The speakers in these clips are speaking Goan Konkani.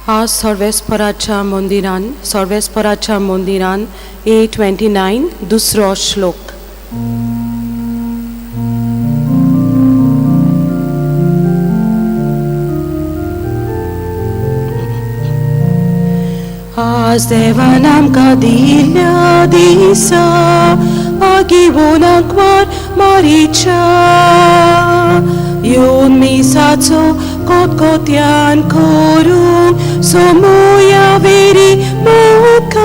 आज सर्वेस्पराच्या मंदिरान, सर्वेस्पराच्या मंदिरान A29 दुसरो श्लोक. आज देवान आमकां दिल्ल्या दिसा भागीवनाक वार मारीच्या येवन मिसाचो कोतकोत्यान करूंक सोमुया वेरी मुखार.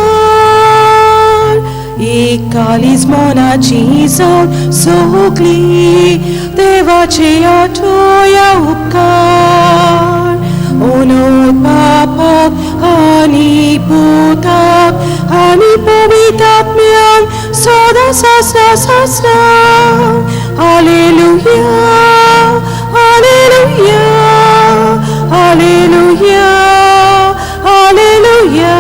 एक कालीज मनाची जावन सोगली देवाचे आठोया उपकार. ओनोत बापाक आनी पुताक आनी पवित्र आत्म्याक सदा सासरा सासरा. Hallelujah, hallelujah, hallelujah, hallelujah,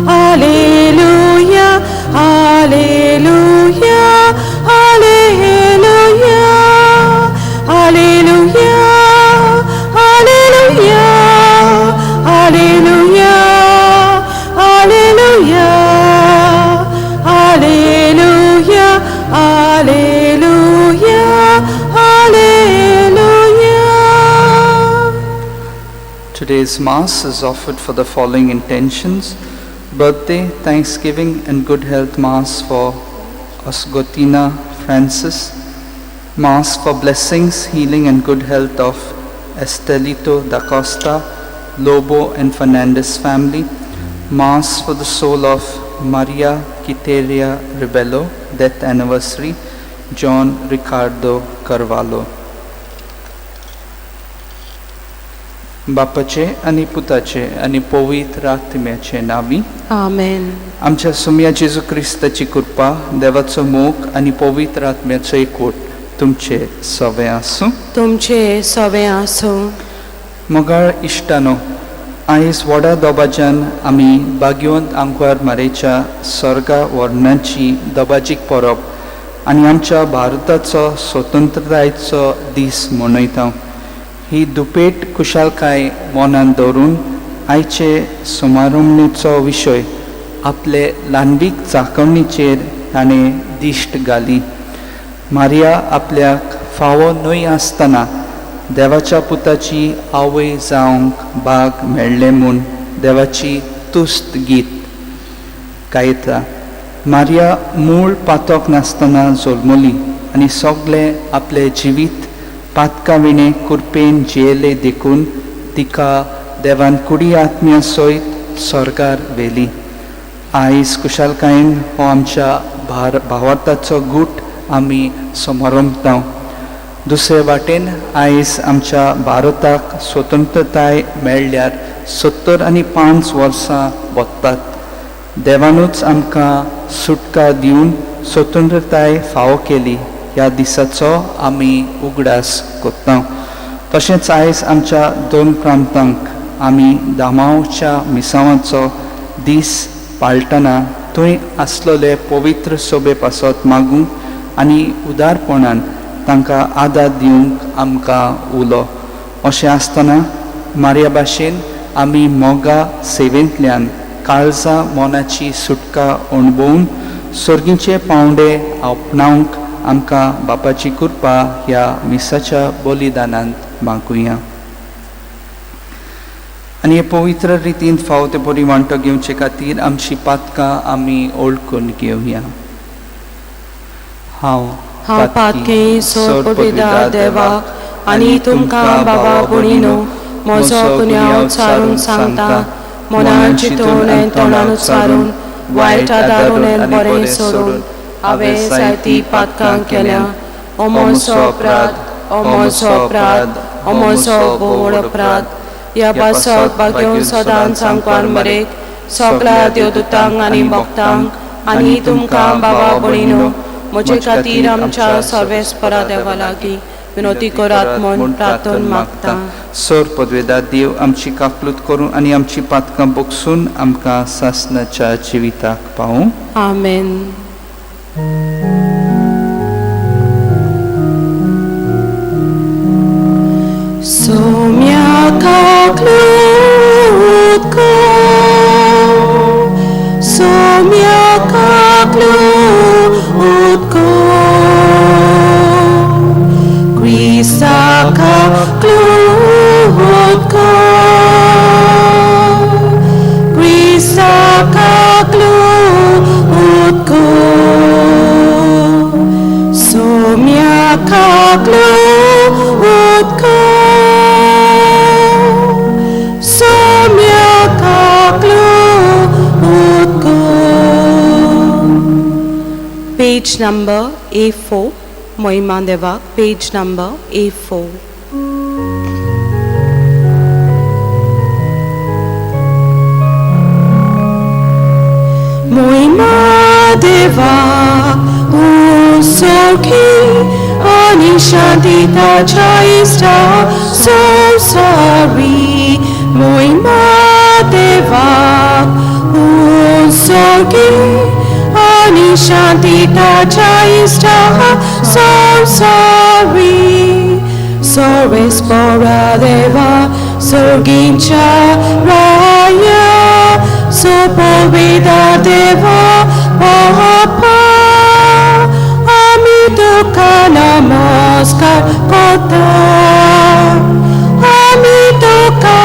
hallelujah, hallelujah, hallelujah, hallelujah, hallelujah, hallelujah, hallelujah, hallelujah, hallelujah, hallelujah. Today's Mass is offered for the following intentions: birthday, Thanksgiving and good health Mass for Osgotina Francis, Mass for blessings, healing and good health of Estelito da Costa, Lobo and Fernandez family, Mass for the soul of Maria Quiteria Rebello, death anniversary, John Ricardo Carvalho. बापाचे आनी पुताचे आनी पवित्र आत्म्याचे नांवी. आमेन. आमच्या सुमया जेजू क्रिस्ताची कृपा, देवाचो मोग आनी पवित्र आत्म्याचो एकवट तुमचे सवे आसूं. तुमचे सवे आसूं. मोगाळ इश्टानो, आयज व्हडा दबाज्यान आमी भाग्यवंत आंकवार मारेच्या सर्गा वर्णाची दबाजीक परब आनी आमच्या भारताचो स्वतंत्रतायेचो दीस मनयता. ही दुपेट खुशालकाय मनांत दवरून आयचे समारंभणेचो विशय आपले ल्हानवीक चाकवणीचेर ताणें दिश्ट घाली. मारिया आपल्याक फावो न्हय आसतना देवाच्या पुताची आवय जावंक भाग मेळ्ळें म्हूण देवाची तुस्त गीत गायता. मारिया मूळ पातक नासतना जल्मली आनी सगळें आपलें जिवीत पातका विणें कुरपेन जियेले, देखून तिका देवान कुडी आत्म्या सयत स्वर्गार व्हेली. आयज खुशालकायेन हो आमच्या भार भावार्थाचो गूट आमी समारंभता. दुसरे वाटेन आयज आमच्या भारताक स्वतंत्रताय मेळ्ळ्यार 75 वर्सां वतात. देवानूच आमकां सुटका दिवन स्वतंत्रताय फावो केली. ह्या दिसाचो आमी उगडास करता. तशेंच आयज आमच्या दोन प्रांतांक आमी दामांवच्या मिसांवाचो दीस पाळटना थंय आसलेले पवित्र सोबे पासत मागूंक आनी उदारपणान तांकां आदार दिवंक आमकां उलो. अशें आसतना मारिया भाशेन आमी मोगा सेवेंतल्यान काळजा मनाची सुटका अणभवून सर्गीचे पावंडे आपणावंक आमकां बापाची कृपा ह्या मिसाच्या बलिदानांत मागुया. आनी हे पवित्र रितीन फावो ते बरी वांटो घेवचे खातीर आमची पातकां आमी ओळखून घेवया. हांव हांव पातकी सोड देवाक आनी तुमकां बाबा भयणीनो म्हजो गुन्यांव उच्चारून सांगता. मनान चिंतून आनी तोंडान उच्चारून, वायट आदारून आनी बरें सोडून हांवें जायतीं पातकां केल्या. ओ म्हजो अपराध, ओ म्हजो अपराध, ओ म्हजो भोव अपराध. ह्या पासत भाग्योवन सदांच आंकवार मरेक, सगळ्या देवदूतांक आनी भक्तांक आनी तुमकां बाबा भयणीनो म्हजे खातीर आमच्या सर्वेस्परा देवा लागीं विनवती करात म्हूण प्रार्थन मागता. सर पदवेदा देव आमची काकलूत करून आनी आमची पातकां बगसून आमकां सासनाच्या जिविताक पावूं. आमेन. Saumya काकलूत ko, Krista kakluhod ko, Krista kakluhod ko, Sumya kakluhod ko, Sumya kakluhod ko. Page number A4, Moima Deva, page number A4. Moima Deva, Usokhi, Ani Shanti Tachaista, so sorry. Moima Deva, Usokhi, Ani Shanti Tachaista, so sorry. Soris Pora Deva, Sorgincha Raya, Sopovida Deva, Papa, Amituka Namaskar Kota, Amituka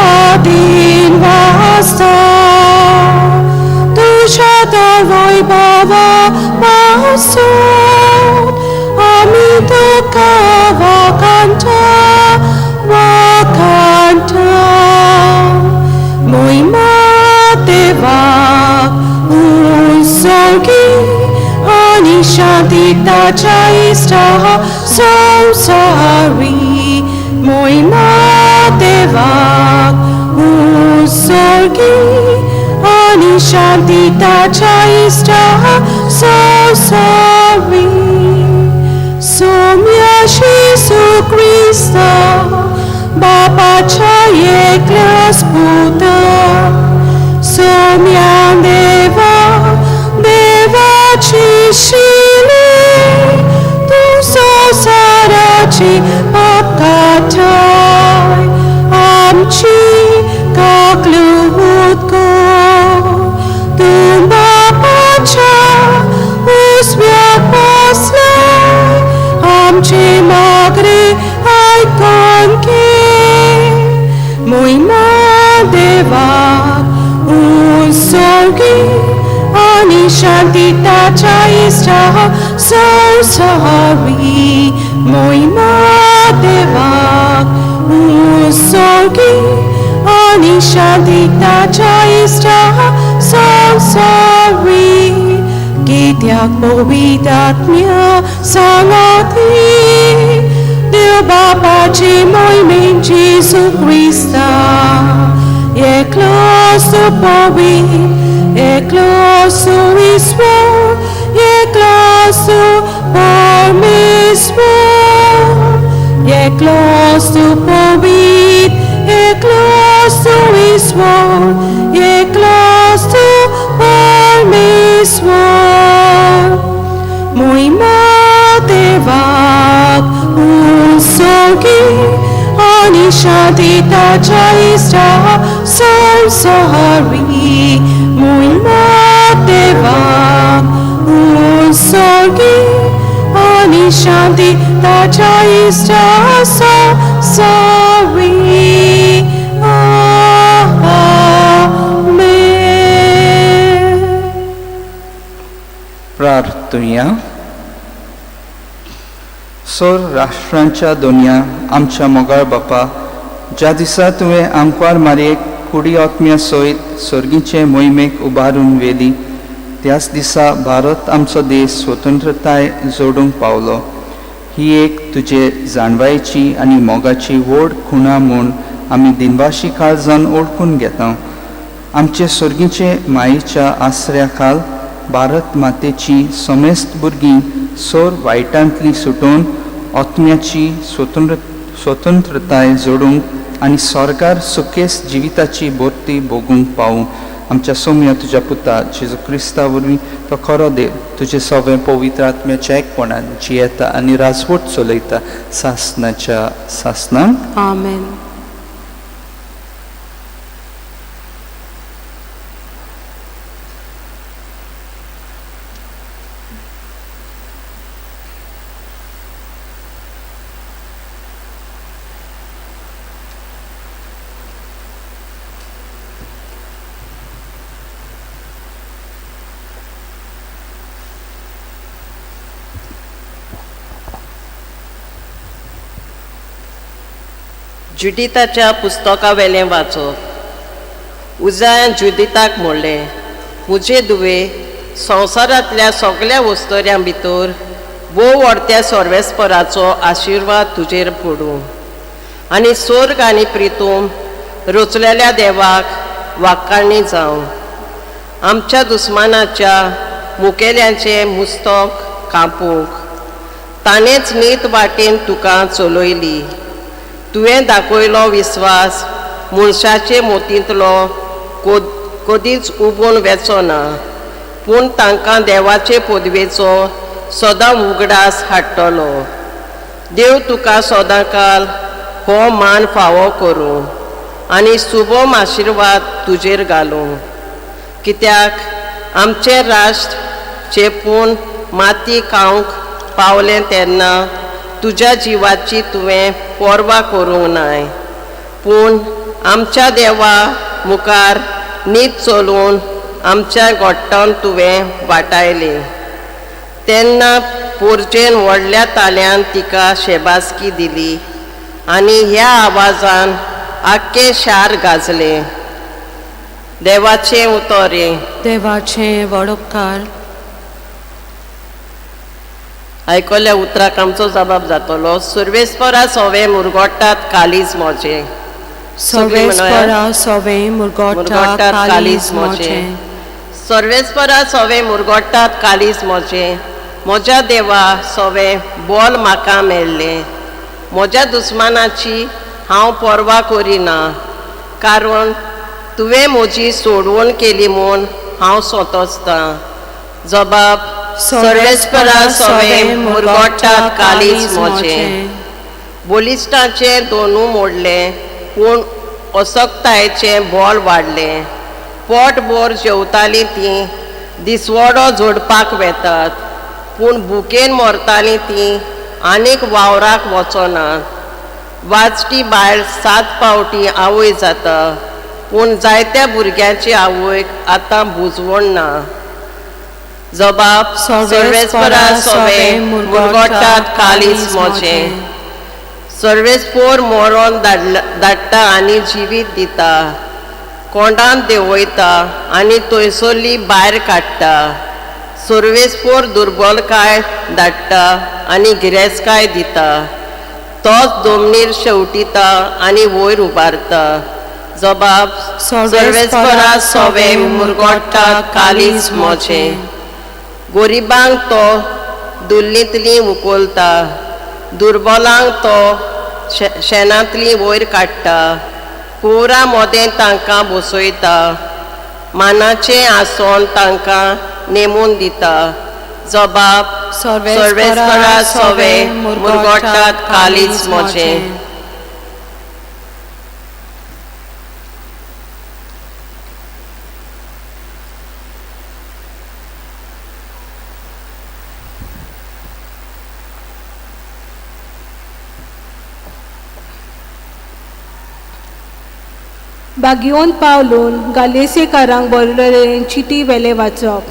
Din Vasta, Tushata Roy Baba Masud, Amituka Vakanta, Vakanta, Moima Deva, Usogi, Ani Shanti Tachaista, so sorry. Moima Deva, Usogi, Ani Shanti Tachaista, so sorry. Somya Jesu Krista, Baba Chaye Klasputa, Somya Deva, Deva Chishile, Tu Sosarachi Papkatai, Amchi Kakluhut ko, Tu Bapacha Usvyak Pasla, Amchi Magre Aikonke, Moima Deva, Usogi, Ani Shanti Tachaista, so sorry. Moima Deva, Usogi, Ani Shanti Tachaista, so sorry. Kityak Povitatmya Sangati, Deo Bapachi Moimin Jesu Krista, Eklosu Povi, Eklosu Iswo, Eklosu Parmiswo, Eklosu Povit, Eklosu Iswo, Eklosu Parmiswo. Moima Deva, Usogi, Ani Shanti Tachaista, so sorry. Moima Deva, Usogi, Ani Shanti Tachaista, so sorry. Amen. प्रार्थुया. सोर राष्ट्रांच्या दोनया आमच्या मोगाळ बापा, ज्या दिसा तुवें आंकवार मारयेक कुडी आत्म्या सयत सर्गीचे मोहिमेक उबारून व्हेली, त्याच दिसा भारत आमचो देश स्वतंत्रताय जोडूंक पावलो. ही एक तुजे जाणवायेची आनी मोगाची व्हड खुणा म्हूण आमी दिनवाशी काळजान ओळखून घेता. आमचे सर्गीचे मायेच्या आसऱ्या खाल भारत मातेची समेस्त भुरगीं सोर वायटांतली सुटोवन आत्म्याची स्वतंत्रताय जोडूंक आनी स्वर्गार सुखेस जिविताची भरती भोगूंक पावूं. आमच्या सोम्या तुज्या पुता जेजू क्रिस्ता वरवीं तो खरो देव तुजे सगळें पवित्र आत्म्याच्या एकपणान जियेता आनी राजवट चलयता सासनाच्या सासनाक. आमेन. जुडिताच्या पुस्तकावेलें वाचप. उजायान जुडिताक म्हणलें, म्हजे दुवे, संवसारांतल्या सगल्या वस्तोऱ्यां भितर भोव व्हडत्या सर्वेस्पराचो आशिर्वाद तुजेर पडूं आनी स्वर्ग आनी प्रितूम रचलेल्या देवाक वाकाणी जावं. आमच्या दुस्मानाच्या मुखेल्यांचें मुस्तक कापूंक ताणेंच नीत वाटेन तुका चलयली. तुवें दाखयलो विस्वास मनशाचे मोतींतलो कदीच उबून वेचो ना, पूण तांकां देवाचे पदवेचो सदां उगडास हाडटलो. देव तुका सदांकाल हो मान फावो करूं आनी सुबोम आशिर्वाद तुजेर घालूं. कित्याक आमचें राष्ट्र चेपून माती खावंक पावलें तेन्ना तुज्या जिवाची तुवें पर्वा करूंक नाय, पूण आमच्या देवा मुखार नीत चलून आमच्या गोट्टान तुवें वाटायलें. तेन्ना पोरजेन व्हडल्या ताल्यान तिका शेबासकी दिली आनी ह्या आवाजान आख्खें शार गाजलें. देवाचें उतरें. देवाचें व्हड उपकार. आयकल्या उतराक आमचो जबाब जातलो. सर्वेस्परा सोवे मुरगोटात कालीज मोजें. सर्वेस्परा सोवे मुरगोटात कालीज मोजें. सर्वेस्परा सोवे मुरगोटात कालीज मोजें. म्हज्या देवा सोवे बोल म्हाका मेळ्ळें. म्हज्या दुस्मानाची हांव पर्वा करिना, कारण तुवें म्हजी सोडवण केली म्हूण हांव सोंतोसतां. जबाब. सर्वेस्परा सोवे मुरगोटात कालीज मोजें. बलिश्टाचें दोनू मोडलें, पूण असक्तायेचें बोल वाडलें. पोटभर जेवतालीं तीं दिसवडो जोडपाक वेतात, पूण भुकेन मरतालीं तीं आनीक वावराक वचनात. वाचटी बायल 7 फावटी आवय जाता, पूण जायत्या भुरग्यांची आवयक आतां बुजवण ना. जबाब. सर्वेस्परा सोवे मुरगोटात कालीज मोजें. सर्वेस्पोर मरोन धाडटा आनी जिवीत दिता, कोंडांत देंवयता आनी थंयसरली भायर काडटा. सर्वेस्पोर दुर्बलकाय धाडटा आनी गिरेस्तकाय दिता. तोच दोमनीर शेवटिता आनी वयर उबारता. जबाब. सर्वेस्परा सोवे मुरगोटात कालीज मोजें. गरिबांक तो दुल्लींतली उखलता, दुर्बलांक तो शेणांतली वयर काडटा. कुवरां मोदें तांकां बसयता, मानाचें आसोन तांकां नेमून दिता. जबाब. सर्वेस्परा सोवे मुरगोटात कालीज मोजें. बागियोन पावलून गालेसेकारांक बरयल्ले चिटी वेले वाचप.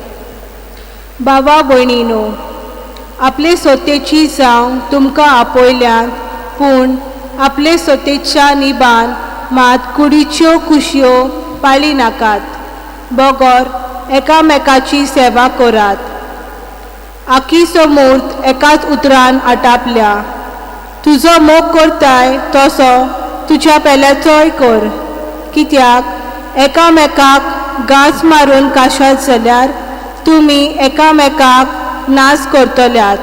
बाबा भयणीनो, आपले सत्तेची जावं तुमकां आपयल्यात, पूण आपले सत्तेच्या निबान मात कुडीच्यो खुशयो पाळी नाकात, बगर एकामेकाची सेवा करात. आखी समूर्त एकाच उतरान आटापल्या. तुजो मोग करताय तसो तुज्या पेल्याचोय कर, कित्याक एकामेकाक गांच मारून काशात जाल्यार तुमी एकामेकाक नाश करतल्यात.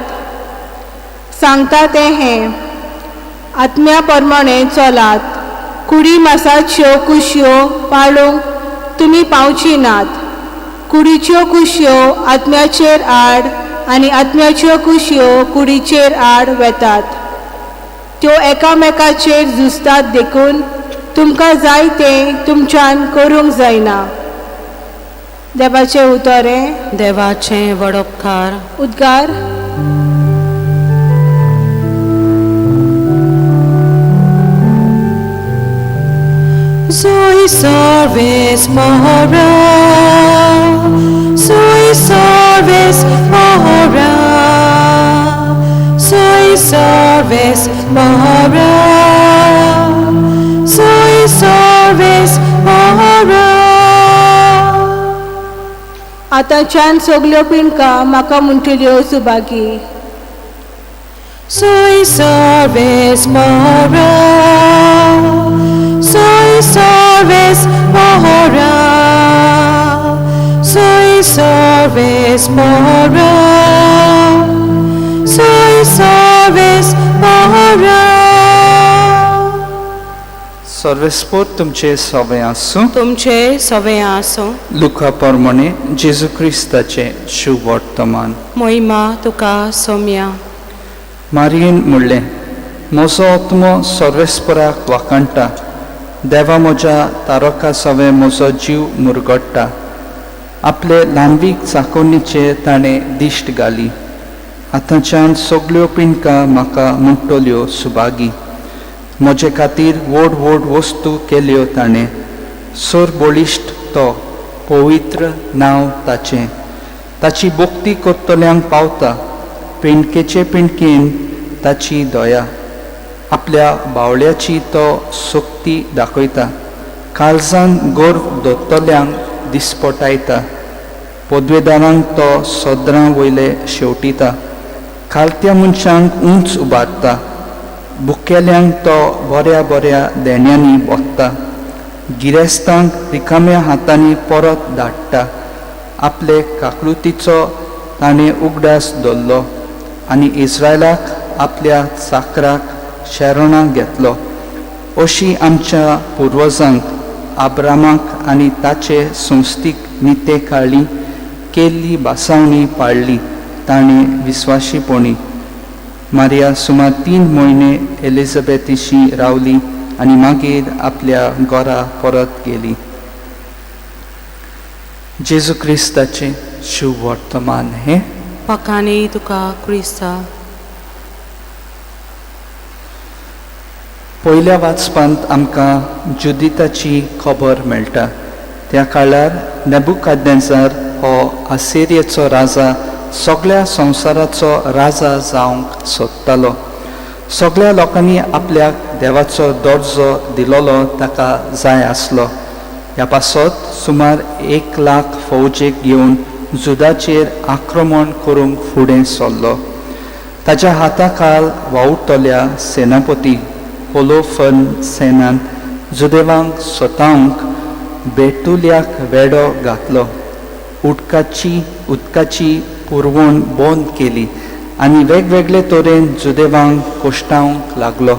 सांगता तें हें, आत्म्या प्रमाणे चलात, कुडी मासाच्यो कुशयो पाळूंक तुमी पावची नात. कुडीच्यो कुशयो आत्म्याचेर आड आनी आत्म्याच्यो कुशयो कुडीचेर आड वेतात. त्यो एकामेकाचेर झुजतात, देखून तुमकां जाय तें तुमच्यान करूंक जायना. देवाचें उतर हें. देवाचें व्हड उपकार. उद्गार. Soy सर्वेस्परा, soy सर्वेस्परा, soy सर्वेस्परा, आतांच्यान सगल्यो पिंडकां म्हाका म्हणटल्यो Subhagi. Soy sorbes pora, soy sorbes pora, soy sorbes pora, soy sorbes pora. सर्वेस्पोर तुमचे सवे आसूं. तुमचे सवे आसूं. लुका प्रमाणे जेजू क्रिस्ताचें शुभ वर्तमान. मोहिमा तुका सोम्या. मारयेन म्हणलें, म्हजो आत्मो सर्वेस्पराक वाखाणटा, देवा म्हज्या तारका सवें म्हजो जीव मुरगडटा. आपले ल्हानवीक चाकोवणीचेर ताणें दिश्ट घाली. आतांच्यान सगल्यो पिंडकां म्हाका म्हणटल्यो सुभागी. म्हजे खातीर व्हड व्हड वस्तू केल्यो ताणें. सर बळिश्ट तो, पवित्र नांव ताचें. ताची भक्ती करतल्यांक पावता पिंडकेचे पिंडकेन ताची दया. आपल्या बावळ्याची तो सक्ती दाखयता, काळजान गर्व दवरतल्यांक दिसपटायता. पदवेदारांक तो सदरां वयले शेवटिता, खालत्या मनशांक उंच उबारता. बुकेल्यांक तो बऱ्या बऱ्या देण्यांनी भोगता, गिरेस्तांक रिकाम्या हातांनी परत धाडटा. आपले काकृतीचो ताणें उगडास दवरलो आनी इस्रायलाक आपल्या चाकराक शरणाक घेतलो. अशी आमच्या पुर्वजांक आब्रामाक आनी ताचे संस्थीक निते काळी केल्ली भासावणी पाळ्ळी ताणें विस्वाशीपणी. मारिया सुमार 3 म्हयने एलिझाबेथीशी रावली आनी मागीर आपल्या घरा परत गेली. जेजू क्रिस्ताचें शुभ वर्तमान हें. पकानी तुका क्रिस्ता. पयल्या वाचपांत आमकां जुदिताची खबर मेळटा. त्या काळार नेबुकादनेजार हो आसिरियेचो राजा सगळ्या संवसाराचो राजा जावंक सोदतालो. सगळ्या लोकांनी आपल्याक देवाचो दर्जो दिलोलो ताका जाय आसलो. ह्या पासत सुमार 1 लाख फौजेक घेवन जुदाचेर आक्रमण करूंक फुडें सरलो. ताच्या हाताखाल वावुरतल्या सेनापती होलोफर्न सेनान जुदेवांक सतावंक बेटुल्याक वेडो घातलो. उदकाची पुरवण बंद केली आनी वेगवेगळे तरेन जुदेवांक कोश्टावंक लागलो.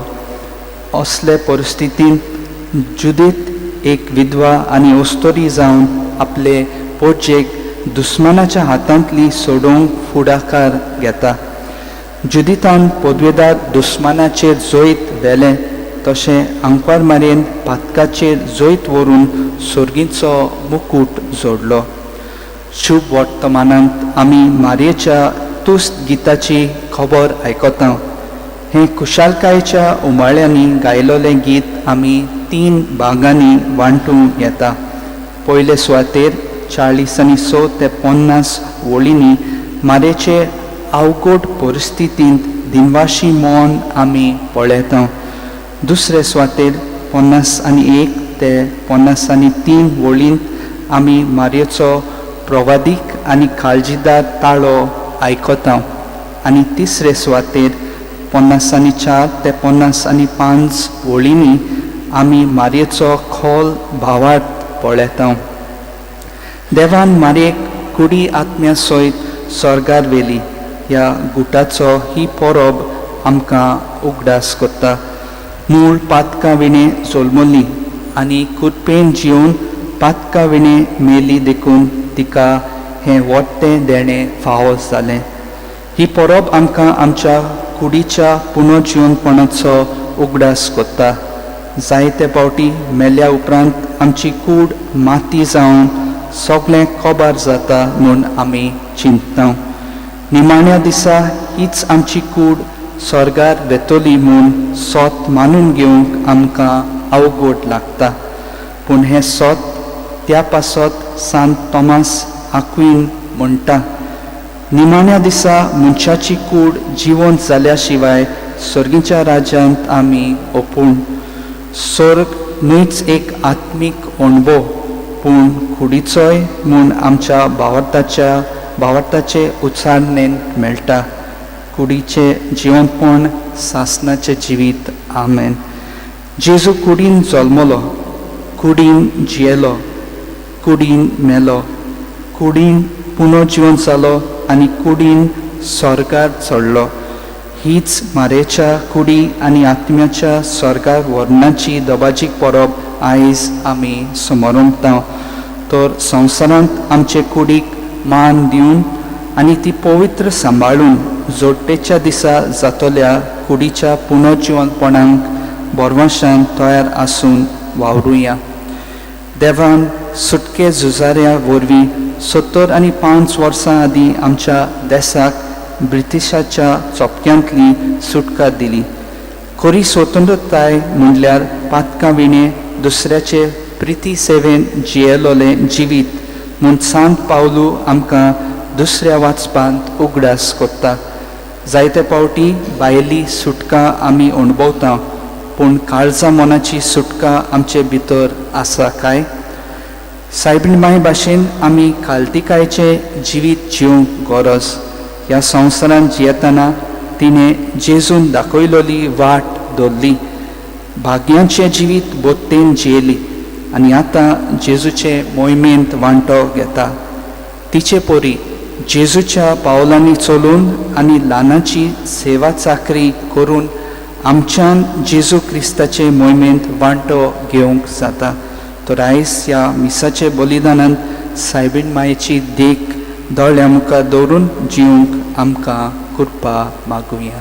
असले परिस्थितींत जुदीत एक विधवा आनी अस्तोरी जावन आपले पोटजेक दुस्मानाच्या हातांतली सोडोवंक फुडाकार घेता. जुदितान पदवेदार दुस्मानाचेर जैत व्हेलें तशें आंकवार मारयेन पातकाचेर जैत व्हरून सर्गीचो मुकूट जोडलो. शुभ वर्तमानांत आमी मारयेच्या तुस्त गिताची खबर आयकता. हें खुशालकायेच्या उमाळ्यांनी गायलोलें गीत आमी 3 भागांनी वांटूं येता. पयले सुवातेर 40 आनी 100 ते 50 वळींनी मारयेचे अवघड परिस्थितींत दिनवाशी मन आमी पळयता. दुसरे सुवातेर 51 ते 53 वळींत आमी मारयेचो प्रवादीक आनी काळजीदार ताळो आयकता. आनी तिसरे सुवातेर 54 ते 55 वळींनी आमी मारयेचो खोल भावार्थ पळयता. देवान मारयेक कुडी आत्म्या सयत स्वर्गार व्हेली ह्या गुटाचो ही परब आमकां उगडास करता. मूळ पातकां विणें जल्मली आनी कृपेन जिवन पातकां विणें मेली देखून तिका हें वट्टें देणें फावो जालें. ही परब आमकां आमच्या कुडीच्या पुनर्जिवनपणाचो उगडास करता. जायते फावटी मेल्या उपरांत आमची कूड माती जावन सगळें कबार जाता म्हूण आमी चिंतता. निमाण्या दिसा हीच आमची कूड स्वर्गार वेतली म्हूण सोत मानून घेवंक आमकां अवघड लागता. पूण हें सोत त्या पासत सांत तॉमास आक्वीन म्हणटा, निमाण्या दिसा मनशाची कूड जिवंत जाल्या शिवाय सर्गीच्या राज्यांत आमी ओपूण. स्वर्ग न्हयच एक आत्मीक अणभव, पूण कुडीचोय म्हूण आमच्या भावार्थाचे उच्चारणेन मेळटा. कुडीचें जिवनपण सासनाचें जिवीत. आमेन. जेजू कुडीन जल्मलो, कुडीन जियेलो, कुडीन मेलो, कुडीन पुनर्जिवन जालो आनी कुडीन स्वर्गार चडलो. हीच मारेच्या कुडी आनी आत्म्याच्या स्वर्गार वर्णाची दबाजीक परब आयज आमी समरमता. तर संवसारांत आमचे कुडीक मान दिवन आनी ती पवित्र सांबाळून जोडटेच्या दिसा जातल्या कुडीच्या पुनर्जिवनपणाक बरवाशान तयार आसून वावरुया. देवान सुटके झुजाऱ्या वरवीं 75 वर्सां आदीं आमच्या देसाक ब्रिटिशाच्या चोपक्यांतली सुटका दिली. खरी स्वतंत्रताय म्हणल्यार पातकां विणें दुसऱ्याचे प्रिती सेवेन जियेलोलें जिवीत म्हूण सांत पावलू आमकां दुसऱ्या वाचपांत उगडास कोत्ता. जायते पावटी भायली सुटका आमी अणभवता, पूण काळजा मनाची सुटका आमचे भितर आसा काय? सायबीण माय भाशेन आमी कालतिकायचें जिवीत जिवंक गरज. ह्या संवसारांत जियेतना तिणें जेजून दाखयलोली वाट धरली, भाग्यांचें जिवीत बोत्तेन जियेली आनी आतां जेजूचे मोहिमेंत वांटो घेता. तिचे परी जेजूच्या पावलांनी चलून आनी ल्हानाची सेवा चाकरी करून आमच्यान जेजू क्रिस्ताचे मोहिमेंत वांटो घेवंक जाता. तर आयज ह्या मिसाचे बलिदानान सायबीण मायेची देख दोळ्या मुखार दवरून जिवंक आमकां कृपा मागुया.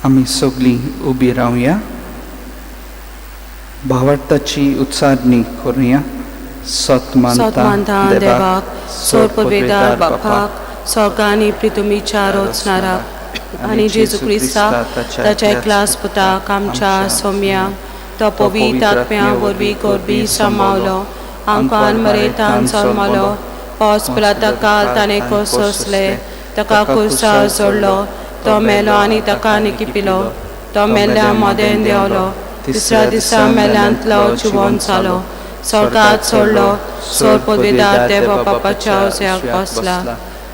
आमी सगळीं उबी रावया, भावार्थाची उच्चारणी करुया. सत मानता देवाक, सोर पदवेदार बापाक, स्वर्गानी पृथ्वीच्या रोचणाराक आनी जेजू क्रिस्ताक ताच्या एकलास पुताक आमच्या सोम्या, तो पवित्र आत्म्या वरवीं गोरबी समावलो, आमकां मरेतान जल्मलो, पावस पिलाता काल ताणें कोसले, ताका कुर्सार जोडलो, तो मेलो आनी ताका निकिपिलो, तो मेल्ल्या मदें देंवलो, तिसऱ्या दिसा मेल्यांतलो जिवन जालो, स्वर्गात सोडलो, सोर पदवेदार देव बापाच्या उजव्याक बसला,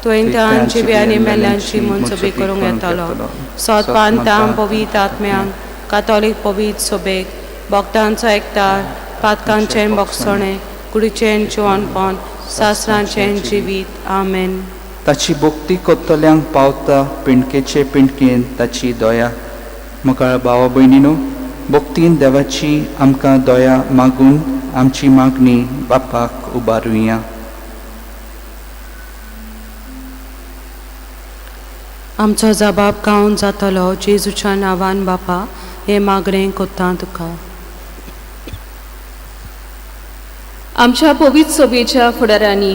थंय जिवी आनी मेल्यांची मनसुबी करूंक येतलो. सत मानता पवित्र आत्म्यांक, कातोलीक पवित्र सोबेक, भक्तांचो एकतार, पातकांचें भोगसणें, कुडीचें जिवनपण, सासरांचें जिवीत. आमेन. ताची भक्ती कोत्तल्यांक पावता पिंडकेचे पिंडकेन ताची दया. मुखार भावा भयणीनो, भक्तीन देवाची आमकां दया मागून आमची मागणी बापाक उबारुया. आमचो जबाब गावन जातलो जेजूच्या नांवान बापा, हें मागणें कोत्ता तुका. आमच्या पवित्र सभेच्या फुडाऱ्यांनी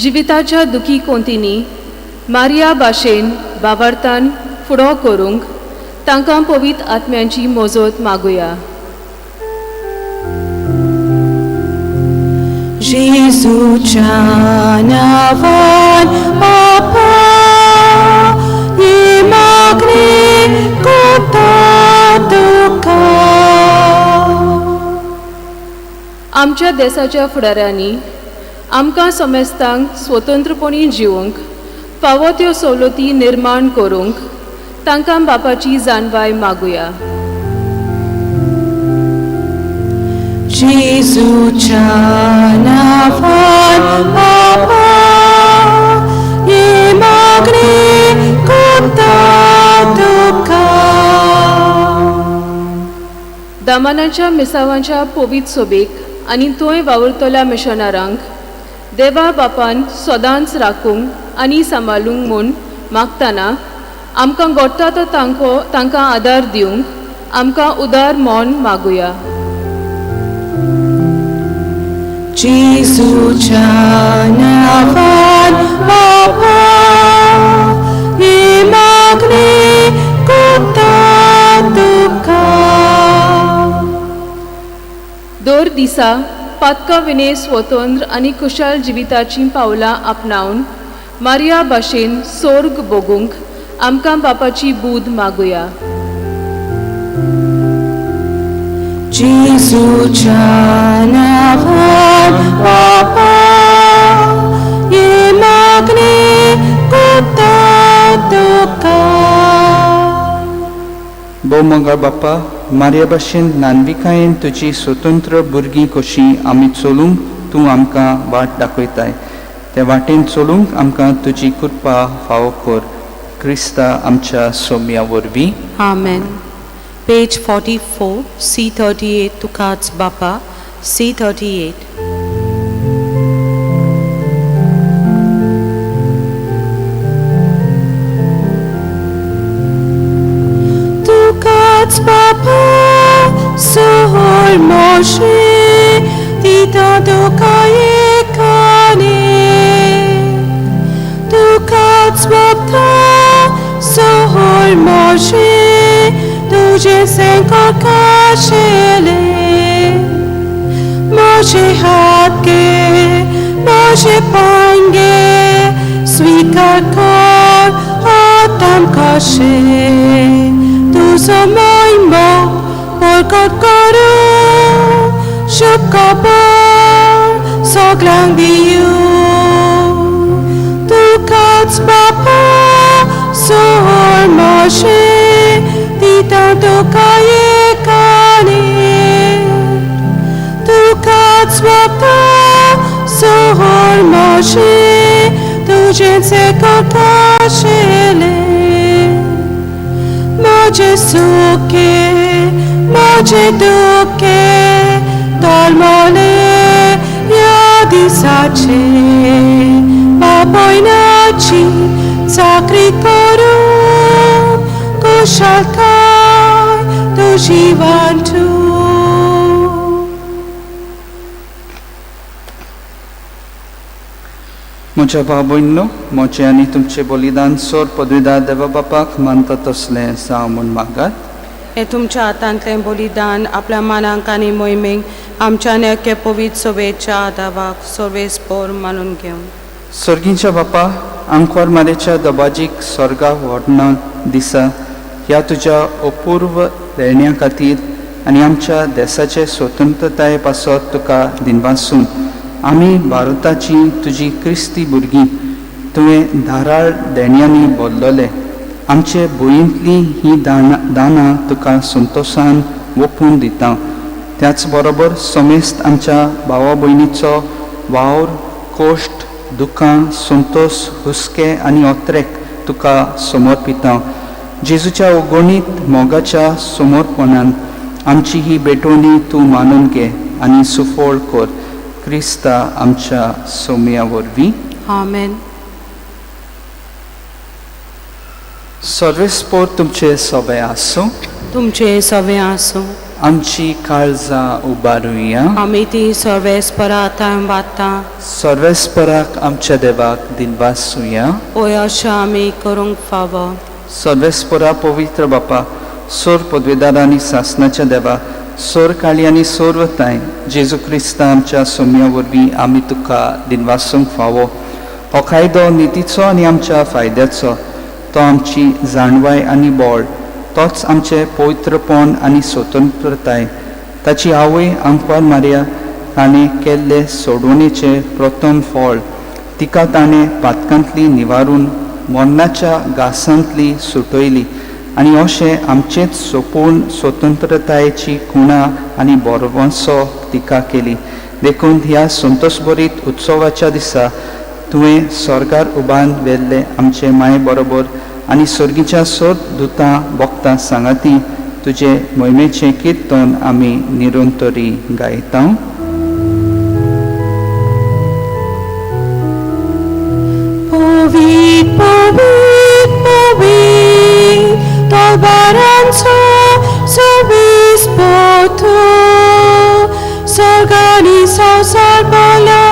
जिविताच्या दुखी कोंतींनी मारिया भाशेन बाबार्थान फुडो करूंक तांकां पवित्र आत्म्यांची मजत मागुया. जेजूच्या नांवान बापा, ही मागणी कोत्ता तुका. आमच्या देसाच्या फुडाऱ्यांनी आमकां समेस्तांक स्वतंत्रपणी जिवंक फावो त्यो सवलती निर्माण करूंक तांकां बापाची जाणवाय मागुया. जेजूच्या नांवान बापा, ही मागणी कोत्ता तुका. दामानाच्या मिसावांच्या पवित्र सोबेक आनी थंय वावुरतल्या मिशनारांक देवा बापान सदांच राखूंक आनी सांबाळूंक म्हूण मागतना आमकां गोडटा तो तांकां आदार दिवंक आमकां उदार मन मागुया. जेजूच्या नांवान बापा, ही मागणी कोत्ता तुका. दिसा पातका विणे स्वतंत्र आनी कुशाल जिविताचीं पावलां आपणावन मारिया भाशेन सोर्ग भोगूंक आमकां बापाची बूद मागुया. जेजूच्या नांवान बापा हे मागणें करता तुका. भोवमोगाळ बापा, मारया भाशेन न्हानविकायेन तुजी स्वतंत्र भुरगीं कशीं आमी चलूंक तूं आमकां वाट दाखयताय. ते वाटेन चलूंक आमकां तुजी कृपा फावो कर. क्रिस्ता आमच्या सोम्या वरवीं. आमेन. Page 44, C38, तुकाच बापा, C38. तुकाच बापा सोहोर मोशे दिता तुका एकाने. तुकाच बापा सोहोर मोशे तुझे सेंको काशेले. मोशे हात गे मोशे पांगे स्वीकार कर आताम काशे. तुजो महिमो प्रकट करू शुभ खबर सगळ्यांक दिवं. तुकाच बापा सोहोर मोशे दिता तुका एकाने. तुकाच बापा सोहोर मोशे तुजें सेको काशेले. म्हजें सुखे म्हजें दुखे तोलमोले ह्या दिसाचे. बापयनाची चाकरी करूं कुशळकाय तुजी वांटू. म्हज्या भाव भयणींनो, म्हजें आनी तुमचें बलिदान सोर पदवीदार देवा बापाक मानता तसलें जावं म्हूण मागात. हें तुमच्या हातांतलें बलिदान आपल्या मानाक आनी मोहिमेक आमच्या एके पवित्र सभेच्या आदावाक सर्वेस्पोर मानून घेवं. सर्गींच्या बापा, आंकवार मारेच्या दबाजीक स्वर्गा व्हडना दिसा ह्या तुज्या अपूर्व देण्या खातीर आनी आमच्या देसाचे स्वतंत्रताये पासत तुका दिनवासून आमी भारताची तुजी क्रिस्ती भुरगीं तुवें धाराळ देण्यांनी भरलोले आमचे भुंयेंतलीं हीं दानां तुका संतोशान ओंपून दिता. त्याच बरोबर समेस्त आमच्या भावा भयणीचो वावर, कोश्ट, दुखां, संतोष, हुस्के आनी ओत्रेक तुका समर्पिता. जेजूच्या अगणीत मोगाच्या समर्पणान आमची ही भेटवणी तूं मानून घे आनी सुफळ कर. क्रिस्ता आमच्या सोम्या वरवीं. आमेन. सर्वेस्पोर तुमचे सगळे आसूं. तुमचे सगळे आसूं. आमची काळजां उबारुया. आमी ती सर्वेस्परा आतां वाता. सर्वेस्पराक आमच्या देवाक दिनवासुया. ओय अशें आमी करूंक फावो. सर्वेस्परा पवित्र बापा, सोर पदवेदार आनी सासनाच्या देवा, सोर काळी आनी सोर वताय जेजू क्रिस्ता आमच्या सोम्या वरवीं आमी तुका दिनवासूंक फावो. हो कायदो नितीचो आनी आमच्या फायद्याचो, तो आमची जाणवाय आनी बळ, तोच आमचें पवित्रपण आनी स्वतंत्रताय. ताची आवय आंकवार मारिया ताणें केल्ले सोडवणेचें प्रथम फळ, तिका ताणें पातकांतली निवारून मरणाच्या घासांतली सुटयली आनी अशें आमचेच सोपूर्ण स्वतंत्रतायेची खुणा आनी बरवंसो तिका केली. देखून ह्या संतोषभरीत उत्सवाच्या दिसा तुवें स्वर्गार उबान व्हेल्ले आमचे माये बरोबर आनी सर्गीच्या सोद दुतां भक्तां सांगाती तुजे मोहिमेचें किर्तन आमी निरंतरी गायता. पवीत पवीत पवीत तलवारांचो सोबीस पोथो, स्वर्गानी संवसार भरला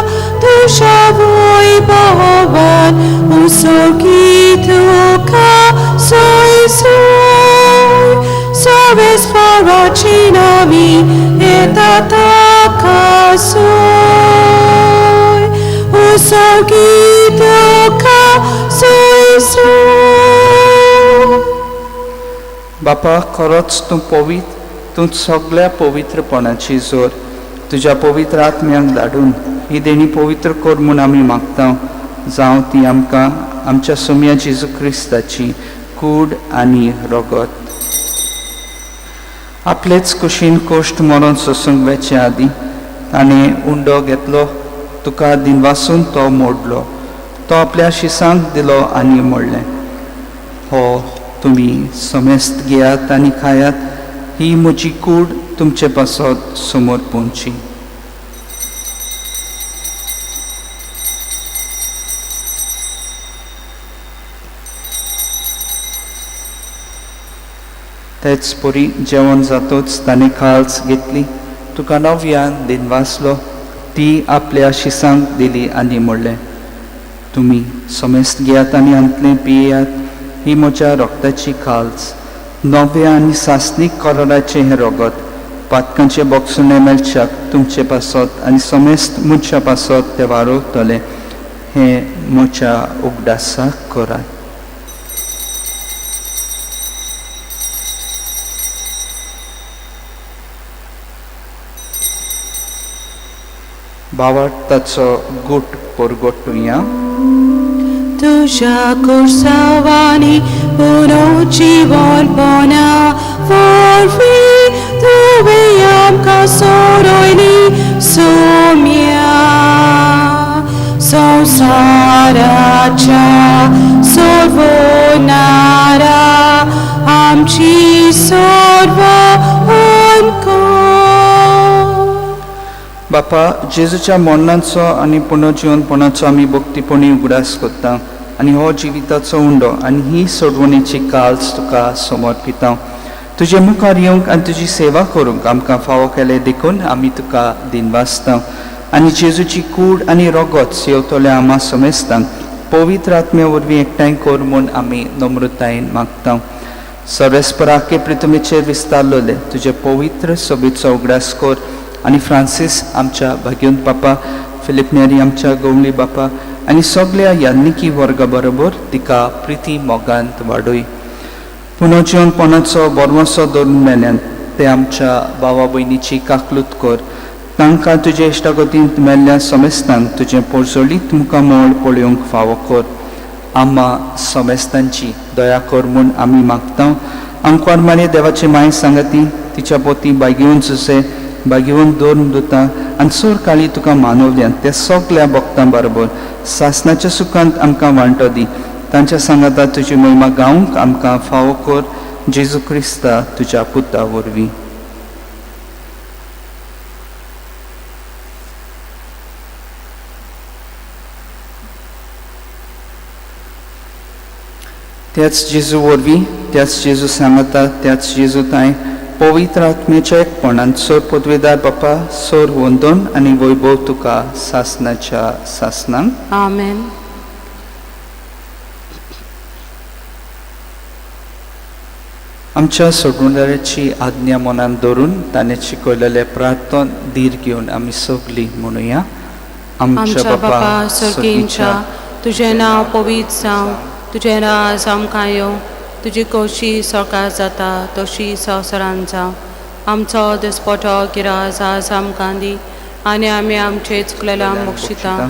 तुज्या वैभवान. उसोगी तुका सोय सोय सर्वेस्पराची नामी येता ताका सोय उसोगी तुका सोय सोय. बापा खरोच तूं पवित्र, तूं सगळ्या पवित्रपणाची जोर. तुज्या पवित्र आत्म्याक धाडून ही देणी पवित्र कर म्हूण आमी मागता, जावं ती आमकां आमच्या सोम्या जेजू क्रिस्ताची कूड आनी रगत. आपलेच कुशीन कोश्ट मरोन सोसूंक वेचे आदीं ताणें उंडो घेतलो, तुका दिनवासून तो मोडलो, तो आपल्या शिसांक दिलो आनी म्हणलें, हो तुमी समेस्त घेयात आनी खायात, ही म्हजी कूड तुमचे पासत समोर पोंची. तेच परी जेवण जातोच ताणें खाल्स घेतली, तुका नव्यान दिनवासलो, ती आपल्या शिसांक दिली आनी म्हणलें, तुमी समेस्त घेयात आनी हांतलें पियेयात, ही म्हज्या रक्ताची खाल्स, नव्या आनी सासणीक कराराचें हें रगत, पातकांचें बोगसुणें मेळच्याक तुमचे पासत आनी समेस्त मनशां पासत तें वारोवतलें, हें म्हज्या उगडासाक करात. भावार्थाचो गूट परगटुया. तुझ्या कुर्सावानी पुनर्जीवनपणा वरवीं तुवें आमकां सोडयली सोम्या. संवसाराच्या सोडवणारा आमची सोडवण कर. बापा, जेजूच्या मरणाचो आनी पुनर्जीवनपणाचो आमी भक्तीपणी उगडास करता आनी हो जिविताचो उंडो आनी ही सोडवणेची काल्स तुका समर्पिता. तुजे मुखार येवंक आनी तुजी सेवा करूंक आमकां फावो केलें देखून आमी तुका दिनवासता आनी जेजूची कूड आनी रगत सेवतल्या आमा समेस्तांक पवित्र आत्म्या वरवीं एकठांय कर म्हूण आमी नम्रतायेन मागता. सर्वेस्पराके प्रितमेचेर विस्तारलेले तुजे पवित्र सोबीचो उगडास कर आनी फ्रांसीस आमच्या भाग्योन बापा, फिलीप नेरी आमच्या गवळी बापा आनी सगळ्या यान्निकी वर्गा बरोबर तिका प्रिती मोगांत वाडय. पुनर्जीवनपणाचो बरवसो धरून मेल्यान ते आमच्या भावा भयणीची काकलूत कर, तांकां तुजे इश्टागतींत मेल्ल्या समेस्तांक तुजें पोरजोळीत मुखामळ पळोवंक फावो कर. आम्हा समेस्तांची दया कर म्हूण आमी मागता. आंकवार मारे देवाची माय सांगती, तिच्या पोती बागेवन सुसे बागेवन दोन दुता आनी सोर काळी तुका मानवल्यान ते सगल्या भक्तां बरोबर सासनाच्या सुखांत आमकां वांटो दी. तांच्या सांगाता तुजी महिमा गावंक आमकां फावो कर, जेजू क्रिस्ता तुज्या पुता वरवीं. त्याच जेजू वरवीं, त्याच जेजू सांगाता, त्याच जेजू तांय पवित्र आत्म्याच्या एकपणान सोर पदवेदार बापा, सोर वंदन आनी वैभव तुका सासनाच्या सासनांक. आमेन. आमच्या सोडवणाराची आज्ञा मनान धरून ताणें शिकयलेलें प्रार्थन धीर घेवन आमी सगलीं म्हणुया. आमच्या बापा सर्गींच्या, तुजें नांव पवित्र जावं, तुजें राज आमकां येवं, तुजी खोशी सरकार जाता तशी संवसारांत जावं. आमचो दिसपटो गिराज आज आमकां दी आनी आमी आमचे चुकलेल्या बक्षिता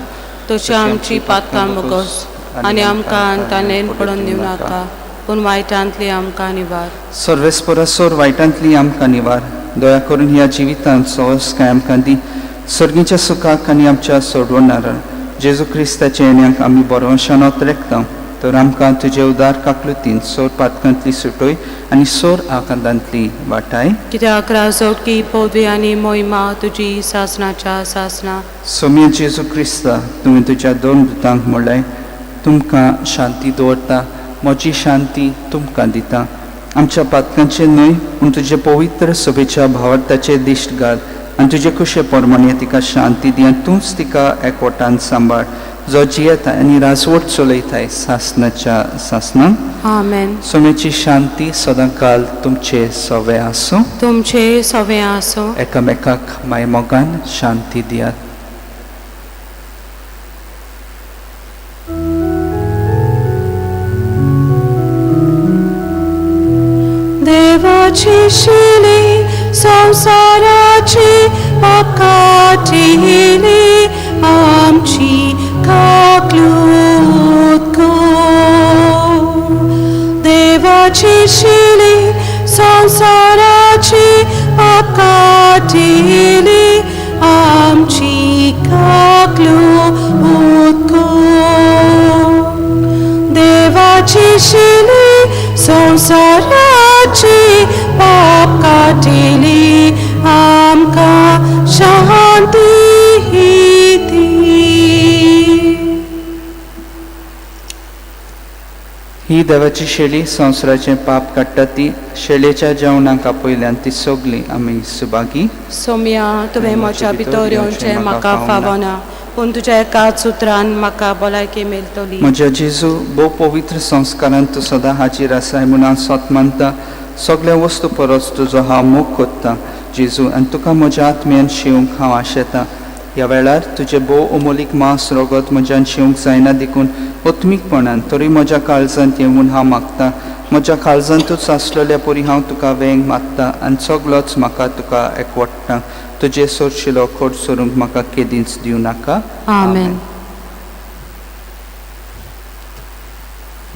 तशी आमची पातकां बगस आनी आमकां ताणें पडून दिवं नाका, पूण वायटांतली आमकां निवार. सर्वेस्परा सोर वायटांतली आमकां निवार. दया करून ह्या जिवितांत सहज काय आमकां दी, सर्गीच्या सुखाक आनी आमच्या सोडवणारा जेजू क्रिस्ताच्या येण्याक आमी बरवशान रेखता. तर आमकां तुजे उदार काकलुतीन सोर पातकांतली सुटोय आनी सोर आकांतांतली वाटाय. कित्याक राजवटकी पदवी आनी मोहिमा तुजी सासनाच्या सासना. सोम्या जेजू क्रिस्ता, तुवें तुज्या दोन दुतांक म्हणलें, तुमकां शांती दवरता, म्हजी शांती तुमकां दिता. आमच्या पातकांचें न्हय पूण तुजे पवित्र सभेच्या भावार्थाचे दिश्ट घाल आनी तुजे कुशे प्रमाणे तिका शांती दी आनी तूंच तिका एकवटान सांबाळ. जो जियेता आनी राजवट चलयताय सासनाच्या सासनाक. आमेन. सोम्याची शांती सदांकाल तुमचे सवे आसूं. तुमचे सवे आसूं. एकामेकाक मायमोगान शांती दियात. देवाची शिली संवसाराची पाप काटिली आमची काकलूत कर. देवाची शिली संवसाराची पाप काटिली आमची काकलूत कर. देवाची शिली संवसाराची पाप काटिली आमकां शांती दी. ही देवाची शेळी संवसाराचें पाप काडटा ती शेळेच्या जेवणाक आपयल्यान ती सगळी आमी सुभागी. सोम्या, तुवें म्हज्या भितर येवचें म्हाका फावना, पूण तुज्या एकाच उतरान म्हाका भलायकी मेळटली. म्हज्या जेजू, भोव पवित्र संस्कारान तूं सदां हाजीर आसाय म्हूण हांव सोत मानता. सगळ्या वस्तू परस तुजो हांव मोग कोत्ता जेजू, आनी तुका म्हज्या आत्म्यान शिवंक हांव आशेतां. ह्या वेळार तुजें भोव अमोलीक मांस रगत म्हज्यान शिवंक जायना देखून आत्मीकपणान तरी म्हज्या काळजांत येवन हांव मागता. म्हज्या काळजांतूच आसलेल्या परी हांव तुका वेंग मागता आनी सगलोच म्हाका तुका एकवटता. तुजे सोरशिलो खोट सोरूंक म्हाका केदींच दिवं नाका. आमेन.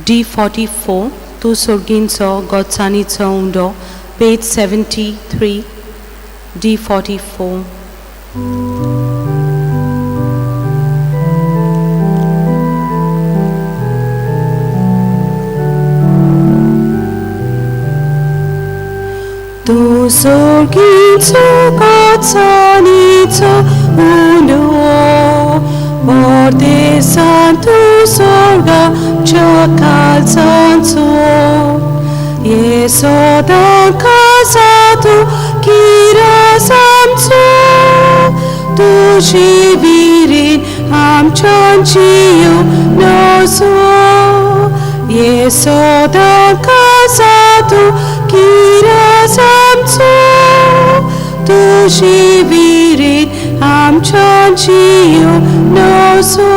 D44, तूं सोर्गींचो गोत्सानीचो उंडो, पेज 73, D44. तूं सोर्गींचो गोत्सानीचो उंडो, परदेसांत तूं सोर्गाच्या काळजांचो, ये सदां खासा तूं किरास आमचो, तुजी विरीन आमच्यान जियो नजो, ये सदां खासा तूं किरास आमचो, तुजी विरीन आमच्यान जियो नजो.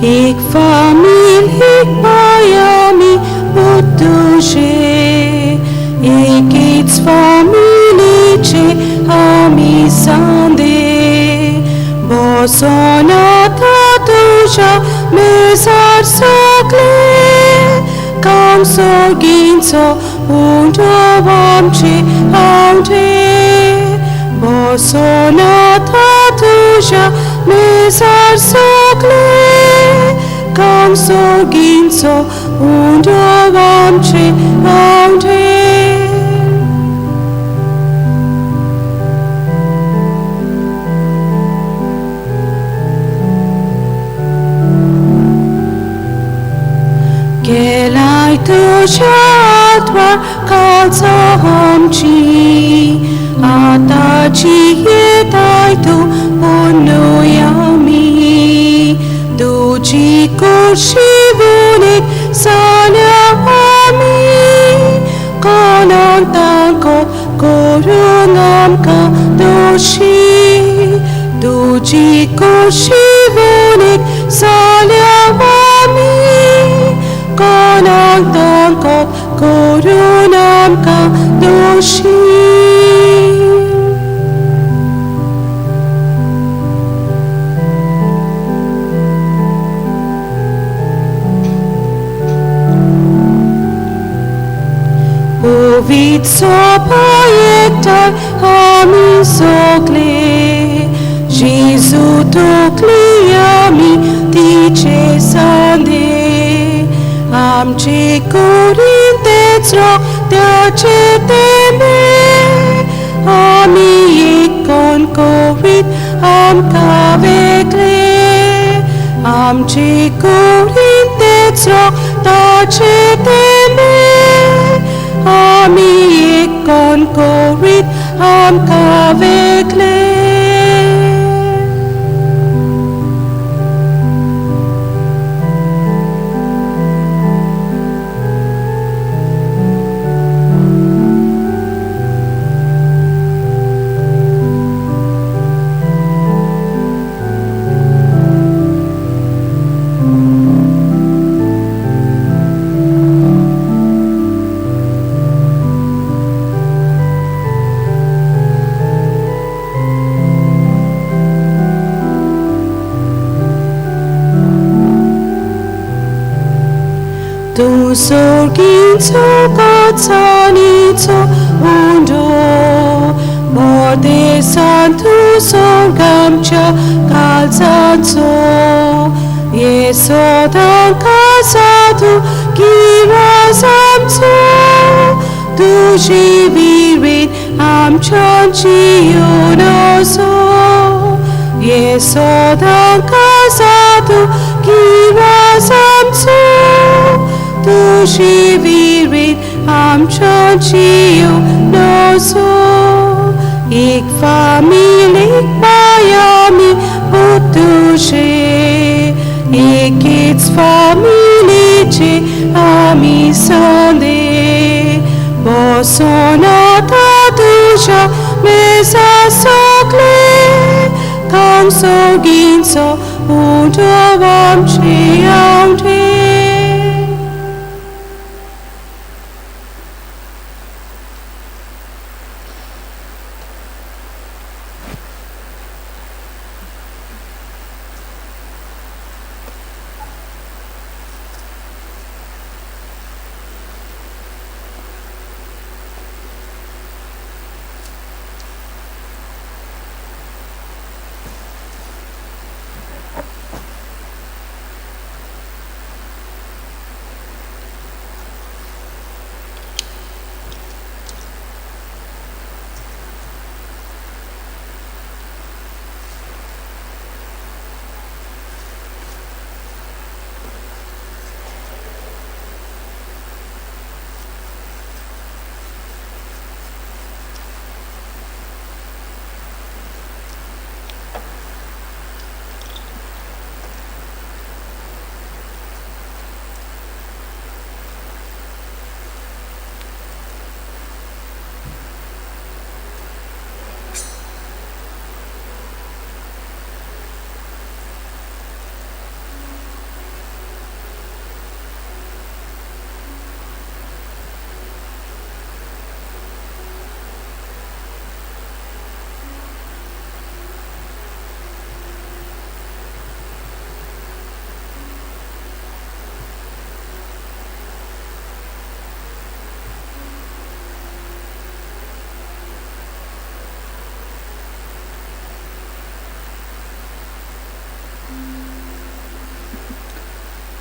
एक famil, एक Miami, पुतुशे, एकीच फामिलीचे आमी सांदे, बसोन आतां तुज्या मेजार सगळे, काम सोगींचो उंडो आमचे आवडे, बसोन आतां तुज्या मेजार सगळे, काम सोगींचो उंडो आमचे आवडे. गेलाय तुज्या आत्वार काळजा आमची, आतांची येताय तूं पुनूय आमी, तुजी कुशी एक जाल्या आमी, कोणाक तांको करूंक आमकां दोशी, तुजी कुशी एक जाल्या आमी, कोणाक तांको करून आमकां दोशी. पवित्र सोबा एकठांय आमी सगळे, जेजू तकली आमी तिचे सांदे, आमचे कुडीन तेच तेच रक्ताचे तेंबे आमी एकूण करीत आमकां वेगळे आमचे कुडीन तेच रक्ताचे तेंबे आमी एकूण करीत आमकां वेगळे. Tu sorginzo kazzanizo undo Borde santu sorgamcha calzanzo Yesodan casatu girasamzo Tu jivirin amchanchionoso Yesodan casatu girasamzo Tu jivirin amchanchionoso Ik familik bayami putushe Ik its familice ami sande Bosonata tuja mesa sokle Kanso ginso undovam chiaunte.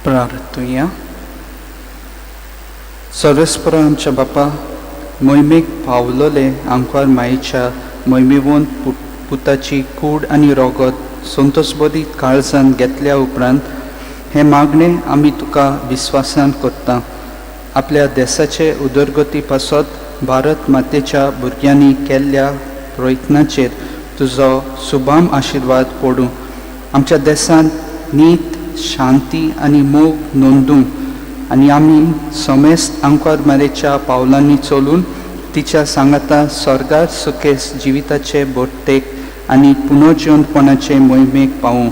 प्रार्थुया. सर्वेस्परा आमच्या बापा मोहिमेक पावलोले आंकवार माईच्या मोहिमेवून पुताची कूड आनी रोगत संतोषबोधी काळजान घेतल्या उपरांत हें मागणें आमी तुका विस्वासान करता. आपल्या देशाचे उदरगती पासत भारत मातेच्या भुरग्यांनी केल्ल्या प्रयत्नाचेर तुजो सुभाम आशिर्वाद पडूं. आमच्या देशांत नीत शांती आनी मोग नोंदूं आनी आमी समेस्त आंकवार मारेच्या पावलांनी चलून तिच्या सांगाता स्वर्गार सुखेस जिविताचे बोट्टेक आनी पुनर्जिवंतपणाचे मोहिमेक पावूं.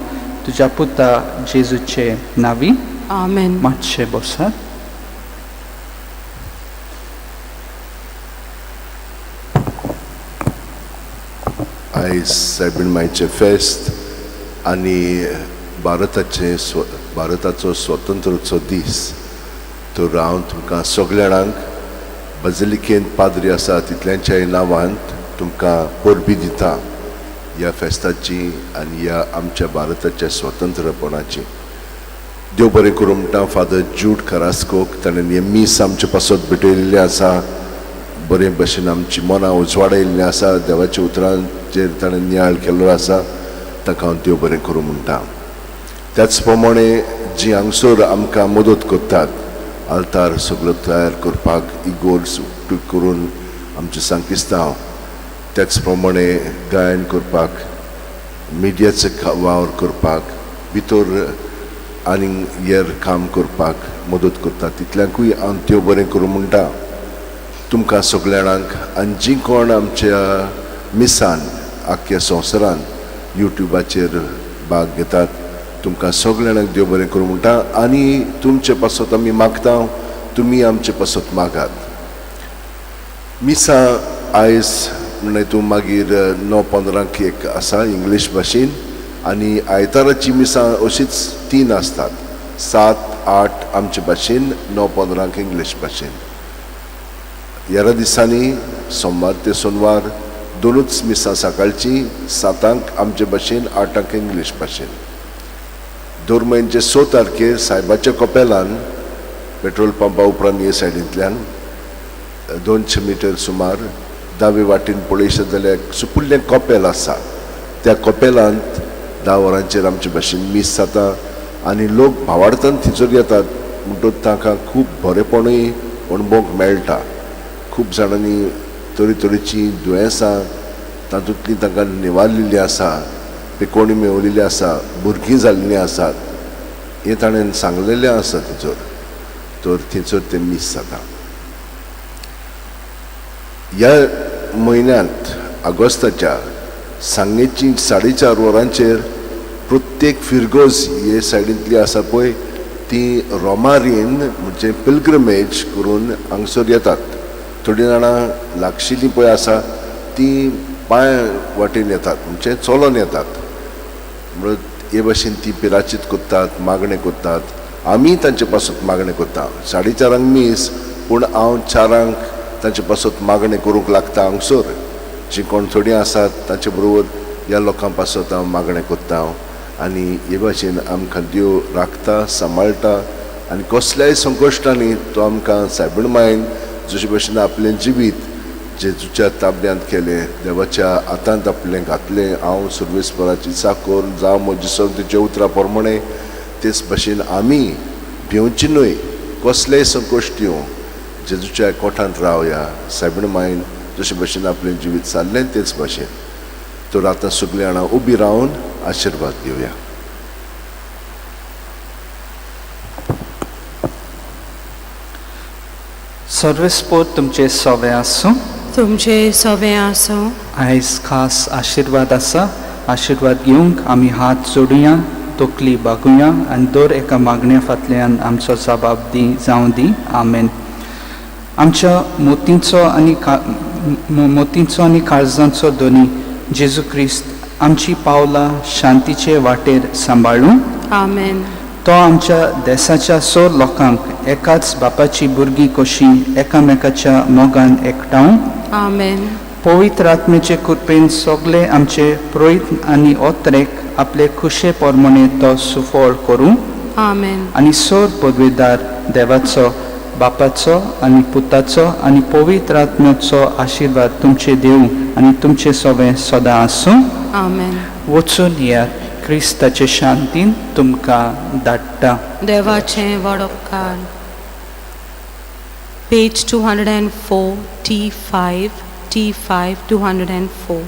तुज्या पुता जेजूचे नावी. आमेन. मातशें बसात. आयज सायबीण मायचें फेस्त आनी भारताचे भारताचो स्वतंत्रोत्सव दीस. तर हांव तुमकां सगल्या जाणांक बजलिकेंत पाद्री आसा तितल्यांच्याय नांवान तुमकां परबी दिता ह्या फेस्ताची आनी ह्या आमच्या भारताच्या स्वतंत्रपणाची. देव बरें करूं म्हणटा फादर जूड करास्कोक, ताणें हें मीस आमचे पासत भेटयल्लें आसा. बरे भशेन आमची मनां उजवाडायल्लीं आसा. देवाच्या उतरांचेर ताणें नियाळ केल्लो आसा. ताका हांव देव बरें करूं म्हणटा. त्याच प्रमाणे जी हांगसर आमकां मदत करतात आल्तार सगळो तयार करपाक, इगोर्ज उक्ती करून आमचे सांकिस्तांव, त्याच प्रमाणे गायन करपाक, मिडियाचो वावर करपाक, भितर आनीक हेर काम करपाक मदत करता, तितल्यांकूय हांव देव बरें करूं म्हणटा. तुमकां सगल्या जाणांक आनी जीं कोण आमच्या मिसान आख्ख्या संवसारान युट्यूबाचेर भाग घेतात, तुमकां सगल्या जाणांक देव बरें करूं म्हणटा. आनी तुमचे पासत आमी मागता, तुमी आमचे पासत मागात. मिसां आयज म्हणल्यार तूं मागीर 9:15 एक आसा इंग्लीश भाशेन, आनी आयताराची मिसां अशीच 3 आसतात, 7, 8 आमचे भाशेन, 9:15 इंग्लीश भाशेन. ह्या दिसांनी सोमवार ते सोनवार 2 मिसां सकाळची, 7 आमचे भाशेन, 8 इंग्लीश भाशेन. दर म्हयन्याचे 6 तारखेर सायबाच्या कपेलान पेट्रोल पंपा उपरांत हे सायडींतल्यान 200 मिटर सुमार दावे वाटेन पळयशात जाल्यार सुपुल्लें कपेल आसा. त्या कपेलांत 10 वरांचेर आमचे भाशेन मीस जाता आनी लोक भावार्थान थंयसर येतात, म्हणटकच तांकां खूब बरेपणूय अणभवंक मेळटा. खूब जाणांनी तरेतरेचीं दुयेंसां तातूंतलीं तांकां निवारलेलीं आसा, पिकोणी मेवलेली आसा, भुरगीं जाल्लीं आसात, हें ताणें सांगलेलें आसा थंयसर. तर थंयसर तें मीस जाता. ह्या म्हयन्यांत ऑगस्टाच्या सांगेची 4:30 वरांचेर प्रत्येक फिरगोज हे सायडींतली आसा पळय ती रोमारीन म्हणजे पिलग्रमेज करून हांगसर येतात. थोडीं जाणां लागशिल्लीं पळय आसा ती पांय वाटेन येतात, म्हणजे चलोन येतात. म्हणून हे भाशेन ती पिराचीत करतात, मागणें करतात. आमी तांचे पासत मागणें करता. 4:30 मीस, पूण हांव 4 तांचे पासत मागणें करूंक लागता हांगसर. जी कोण थोडीं आसात तांचे बरोबर ह्या लोकां पासत हांव मागणें करता. आनी हे भाशेन आमकां देव राखता, सांबाळटा आनी कसल्याय संकश्टांनी तो आमकां सायबीण मायन जशे भशेन आपलें जिवीत जेजूच्या ताब्यांत केलें, देवाच्या हातांत आपलें घातलें, हांव सर्वेस्पराची चाकर जावं म्हजी सर्तीच्या उतरां प्रमाणे, तेच भशेन आमी भिवची न्हय, कसलेय संकश्ट येवं जेजूच्या कोठांत रावया. सायबीण मायन जशे भशेन आपलें जिवीत सारलें तेच भशेन. तर आतां सगळीं जाणां उबी रावन आशिर्वाद घेवया. सर्वेस्पोर तुमचे सवे आसूं. तुमचे सवे आसूं. आयज खास आशिर्वाद आसा. आशिर्वाद घेवंक आमी हात जोडुया, तकली बागुया आनी दर एका मागण्या फाटल्यान आमचो जबाब दी जावं दी. आमेन. आमच्या मोतींचो आनी मोतींचो आनी काळजांचो धनी जेजू क्रिस्त आमची पावलां शांतीचे वाटेर सांबाळूं. आमेन. तो आमच्या देसाच्या 100 लोकांक एकाच बापाची भुरगीं कशीं एकामेकाच्या मोगान एकठांव. आमेन. पवित्र आत्म्याचे कृपेन सगळे आमचे प्रयत्न आनी ओत्रेक आपले खुशे प्रमाणे तो सुफळ करूं. आमेन. आनी सोर पदवेदार देवाचो, बापाचो आनी पुताचो आनी पवित्र आत्म्याचो आशिर्वाद तुमचे देव आनी तुमचे सवें सदां आसूं. आमेन. वचून येयात, क्रिस्ताचे शांतीन तुमकां धाडटा. देवाचें वडोपकार. Page 204, T5, T5, 204.